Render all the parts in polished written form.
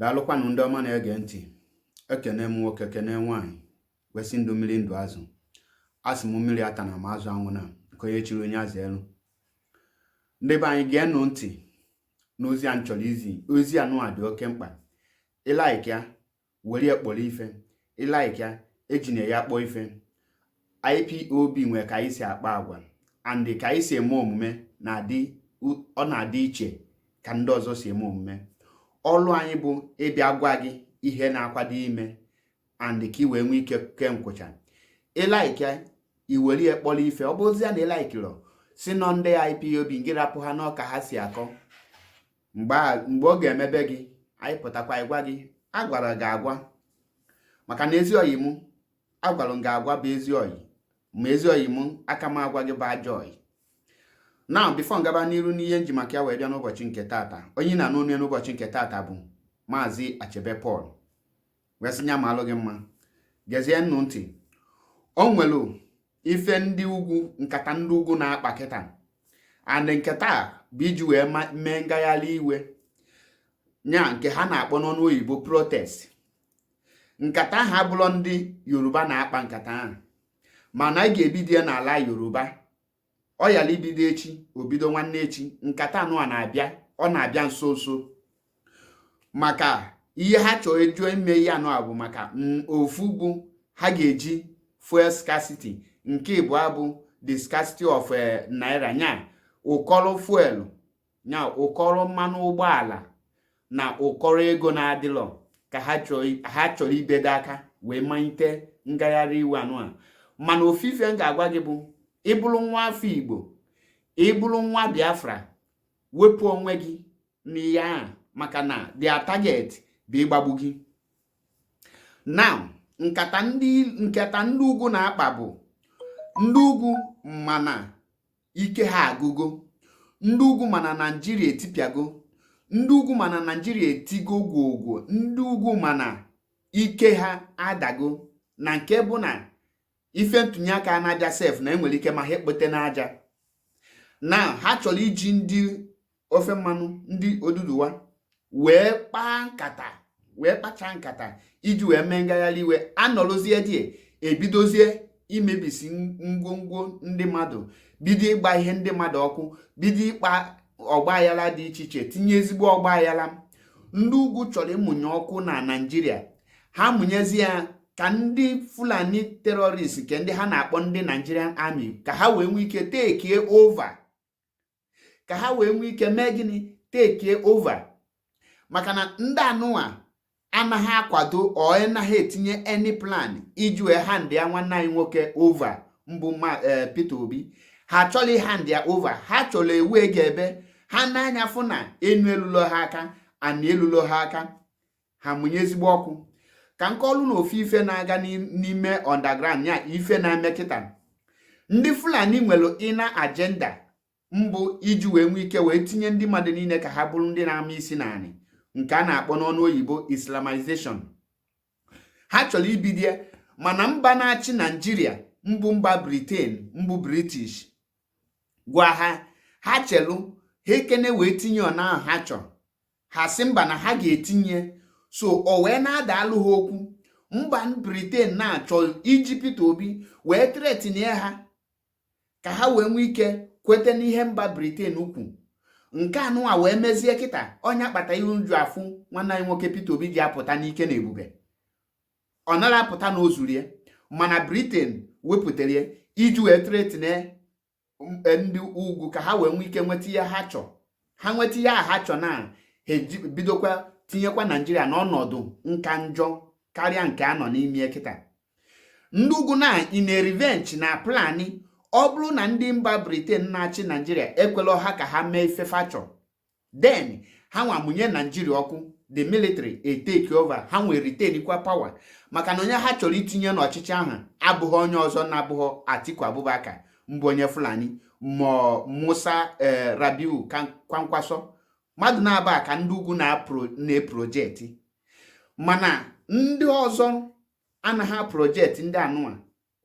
Daalụkwanụ ndị ọma na-ege ntị. Ekene m nwoke, kene nwaanyị, wesị ndụ mmiri, ndụ azụ. Asị m mmiri ata na ma azụ anwụ na nke onye chiri onye azụ elu. Ndị be anyị, geenụ ntị n'ozi a m chọrọ izi. Ozi anụa dị oke mkpa. Ị like ya, were ya kpọrọ ife. Ị like ya, ejina ya kpọọ ife. IPOB nwere ka anyị si akpa agwa and ka anyị si eme omume na-adị, ọ na-adị iche ka ndị ọzọ si eme omume. Ọlụ anyị bụ ịbịa gwa gị ihe na-akwado ime and ka ị wee nwee ike kee nkwụcha. Ị like ya, i were ya kpọrọ ife. Ọ bụrụzie na ị likeịrọ, si nọ ndị IPOB ngị rapụ ha n'ọka ha si akọ. Mgbe ọ ga-emebe gị, anyị pụtakwa ịgwa gị agwara gị agwa, maka na ezi oyi mụ agwara m gị agwa bụ ezi oyi, ma ezi oyi mụ aka m agwa gị bụ ajọ oyi. Na before ngaba n'iru n'ihe nji maka ya wee bịa n'ụbọchị nke tata, onye na-anụ onu ya n'ụbọchị nke tata bụ Maazị Achebe Paul, wee sị ya ma alụ gị mma. Gezie nnụ ntị. O nwere ife ndị ugwu, nkata ndị ugwu na-akpa kịta, and nkata bụ iji wee mee ngagharị iwe nya nke ha na-akpọ n'ọnụ oyibo protest. Nkata ahụ abụrọ ndị Yoruba na-akpa nkata ahụ, mana a ga-ebido ya n'ala Yoruba. Ọ yala ibido echi, obido nwanne echi. Nkata anụ a na-abịa, ọ na-abịa nso nso, maka ihe ha chọrọ eju ime ihe anụ a bụ maka ofu bụ ha ga-eji fuel scarcity, nke ịbụọ bụ the scarcity of naira, nya ụkọrọ fuel, nya ụkọrọ mmanụ ụgbọala na ụkọrọ ego na-adịlọ, ka ha chọrọ ibedo aka wee malite ngagharị iwe anụ a. Mana ofufe m ga-agwa gị bụ, ịbụrụ nwa afọ Igbo, ịbụrụ nwa Biafra, wepụ onwe gị n'ihe ahụ, maka na their target bụ ịgbagbu gị. Now, nkata ndị ugwu na-akpa bụ ndị ugwu mana ike ha agụgo. Ndị ugwu mana Naijiria etipịago. Ndị ugwu mana Naijiria etigo gwogwo. Ndị ugwu mana ike ha adago, na nke bụ na ife ntụnye aka na-abịa sef na enwere ike ma ha ekpote n'aja na ha chọrọ iji ndị ofe mmanụ, ndị Oduduwa, wee kpaa nkata, wee kpachaa nkata iji wee mee ngagharị iwe. Anọrọzie die, ebidozie imebisi ngwongwo ndị mmadụ, bido ịgba ihe ndị mmadụ ọkụ, bido ịkpa ọgba aghara dị iche iche, tinye ezigbo ọgba aghara. Ndị ugwu chọrọ ịmụnye ọkụ na Naijiria. Ha mụnyezie ya ka ndị Fulani terrorist, nke ndị ha na-akpọ ndị Nigerian Army, ka ha wee nwee ike take over. Ka ha wee nwee ike mee gịnị? Take over. Maka na ndị anụwa anaghị akwado, ọ anaghị etinye any plan iji wee hand ya nwanne anyị nwoke over, mbụ ma Peter Obi. Ha chọrọ hand ya over. Ha chọrọ ewu ego ebe ha n'anya fụ na enu elulo ha aka, ana elulo ha aka, ha mụnye ezigbo ọkụ. Ka nkọlụ na ofu ife na-aga n'ime underground ya, ife na-eme kịta, ndị Fulani nwere ina agenda mbụ iji wee nwee ike wee tinye ndị mmadụ niile ka ha bụrụ ndị na-ama isi naanị, nke a na-akpọ n'ọnụ oyibo Islamization. Ha chọrọ ibido, mana mba na-achị Naijiria, mbụ mba Britain, mbụ British, gwa ha, ha chelu ha ekene wee tinye ọna ahụ ha chọrọ. Ha sị mba, na ha ga-etinye. So o wee na-ada alụ ha okwu. Mba Britain na-achọ iji Peter Obi wee threatenye ha ka ha wee nwee ike kweta n'ihe mba Britain kwu. Nke anụnwa wee mezie kịta ọnya kpata ihe nju afụ nwanne anyị nwoke Peter Obi ji apụta n'ike na ebube. Ọ nara apụta na o zuru ya, mana Britain wepụtara ya iji wee threatenye ndị ugwu ka ha wee nwee ike nweta ihe ha chọọ. Ha nweta ihe a ha chọọ, na ha bidokwa tinyekwa Naijiria n'ọnọdụ nka njọ karịa nke a nọ n'ime kịta. Ndị ugwu na in a revenge na plan, ọ bụrụ na ndị mba Britain na-achị Naijiria ekwela ha ka ha mee ife fa chọ, then ha nwa mụnye Naijiria ọkụ, the military e take over, ha nwere retain kwa power, maka na onye ha chọrọ itinye n'ọchịchị ahụ abụghị onye ọzọ na-abụghị Atiku Abubakar, mbụ onye Fulani, ma Musa Rabiu Kwankwaso. Mmadụ na-aba ka ndị ugwu na-eproject, mana ndị ọzọ anaghị project. Ndị anụwa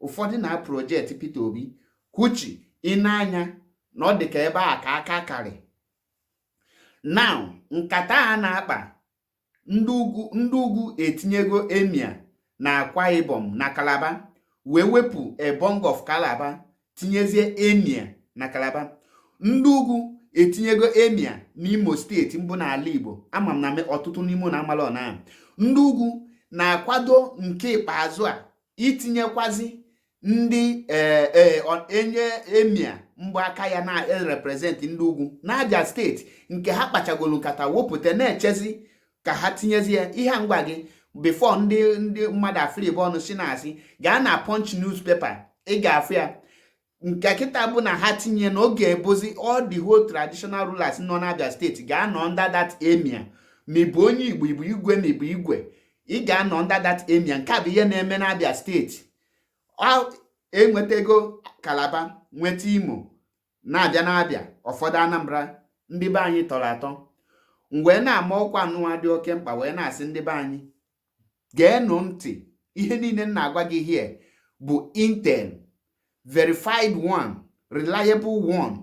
ụfọdụ na-project Peter Obi kwuchi ịna-anya na ọ dị ka ebe a ka aka karị. Now, nkata a na-akpa Ndị ugwu etinyego emir na Akwa Ibom na Calabar, wee wepụ Ebong of Calabar, tinyezie emir na Calabar. Ndị ugwu etinyego emir n'Imo Steeti mbụ n'ala Igbo. Ama m na ọtụtụ n'ime na amala ọna. Ndị ugwu na-akwado nke ikpeazụ a itinyekwazi ndị enye emir mbụ aka ya na-represent ndị ugwu n'Abia Steeti, nke ha kpachagolu nkata wepụta, na-echezi ka ha tinyezi ya ihe a. Ngwa gị, before ndị mmadụ afrịba ọnụ si na-asị, gaa na Punch newspaper, ị ga-afụ ya. Nke kịta bụ na ha tinye na oge ebozi all the whole traditional rulers nọ n'Abia Steeti ga-anọ under that emir. Ma ị bụ onye Igbo, ịbụ igwe, ma ị bụ igwe, ị ga-anọ under that emir. Nke a bụ ihe na-eme n'Abia Steeti. Enwetago Calabar, nweta Imo, na-abịa na-abịa ụfọdụ Anambra. Ndị be anyị tọrọ atọ wee na-ama ọkwa anụnwa dị oke mkpa, wee na-asị ndị be anyị, geenụ ntị. Ihe niile m na-agwa gị here bụ intel, verified one, reliable one.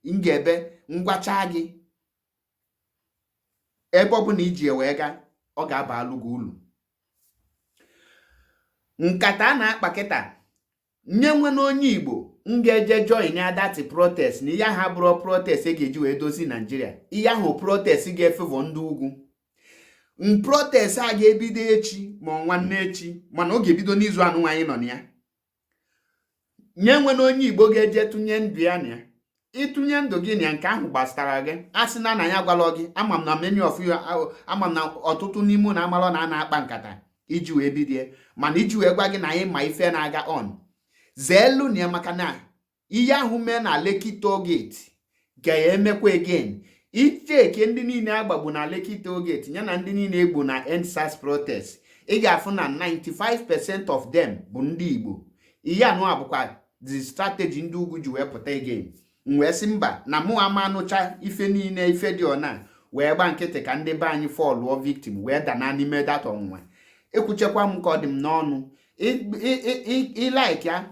M ga-ebe ngwacha gị ebe ọ bụla iji wee gaa, ọ ga-abalụ gị ulu. Nkata a na-akpa kịta nye nwe na onye Igbo m ga-eje join ya that protest, na ihe ahụ abụrụ protest e ga-eji wee dozi Naijiria. Ihe ahụ protest ga-efavor ndị ugwu. Protest a ga-ebido echi ma ọ nwanne echi, mana ọ ga-ebido n'izu anụ anyị nọ na ya. Nye nwe na onye Igbo ga-eje tụnye ndụ ya na ya. Ịtụnye ndụ gị na ya, nke ahụ gbasara gị. A sị na na ya gwala gị. Ama m na many of you, ama m na ọtụtụ n'ime na amalọ na a na-akpa nkata iji wee bidie, mana iji wee gwa gị na anyị ma ife na-aga on zeelu na ya, maka na ihe ahụ mee na Lekki Toll Gate ga-emekwa again. Icheke ndị niile agbagbu na Lekki Toll Gate ya na ndị niile egbu na EndSARS protest, ị ga-afụ na 95% of them bụ ndị Igbo. Ihe anụ a bụkwa the strategy ndị ugwu ji wee pụta again. M wee sị mba, na mụ ama anụcha ife niile, ife dị ọna, wee gba nkịtị ka ndị be anyị fallụọ victim wee dana n'ime data ọnwụnwa. Ekwuchekwa m ka ọ dị m n'ọnụ. Ịlike ya,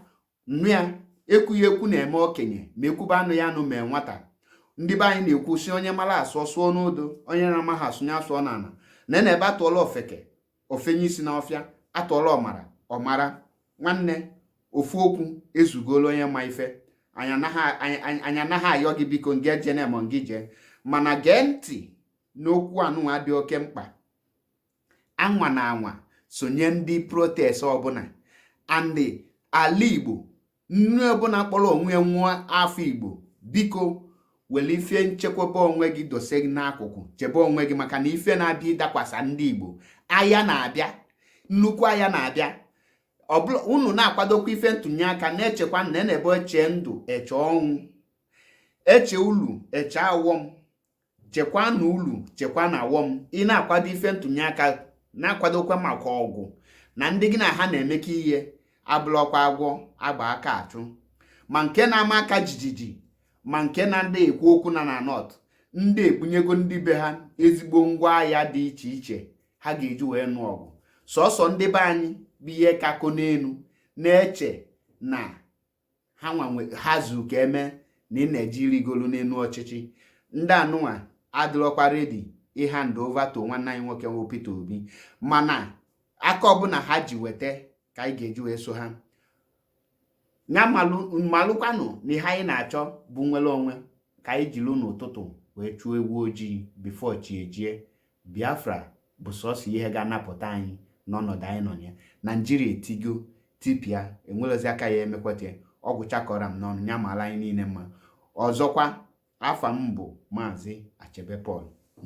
nụ ya. Ekwughị ekwu na-eme okenye, ma ekwuba anụ ya anụ mee nwata. Ndị be anyị na-ekwu si, onye mara asụ sụọ n'odo, onye na-amaghị asụ ya asụọ n'ala. Na ebe atụọla ofeke, ofenye isi n'ọfịa, atụọla ọmara ọmara. Nwanne, ofu okwu ezugolo onye ma ife. Anyị anaghị ayọ gị, biko, nge jene ma ngị jee, mana gee ntị n'okwu anụnwa dị oke mkpa. Anwa na anwa sonye ndị protest ọbụla and ala Igbo nnu ọbụla kpọrọ onwe nwa afọ Igbo, biko, were ife nchekwaba onwe gị dose gị n'akụkụ, chebe onwe gị, maka na ife na-abịa ịdakwasa ndị Igbo, agha na-abịa, nnukwu agha na-abịa. Ọbụla unu na-akwadokwa ife ntụnye aka, na-echekwa na na-ebe eche ndụ, eche ọnwụ, eche ulu, eche awọm. Chekwa na ulu, chekwa na awọm. Ị na-akwado ife ntụnye aka, na-akwadokwa maka ọgwụ na ndị gị na ha na-emekọ ihe. Abụlọkwa agwọ agba aka achụ, ma nke na-ama aka jijiji, ma nke na-ndị ekwu okwu na north. Ndị ebunyego ndị be ha ezigbo ngwa agha dị iche iche ha ga-eji wee nụ ọgụ. Sọsọ ndị be anyị bụ ihe kako n'elu na-eche na ha nwa ha zu ka eme na ị na-eji irigolu n'elu ọchịchị. Ndị anụnwa adịrọkwa ready ịhand over to nwanne anyị nwoke bụ Peter Obi, mana aka ọbụla ha ji weta ka anyị ga-eji wee so ha ya. Malụkwanụ na ihe anyị na-achọ bụ nwere onwe, ka anyị jiri n'ụtụtụ wee chụọ ewu ojii before chi ejie. Biafra bụ sọsọ ihe ga-anapụta anyị n'ọnọdụ anyị nọ na ya. Naijiria etigo tipịa, enwerozi aka ya emekwata. Ọgwụ chakọrọ m n'ọnụ ya. Maara anyị niile mma. Ọzọkwa, afa m bụ Maazị Achebe Paul.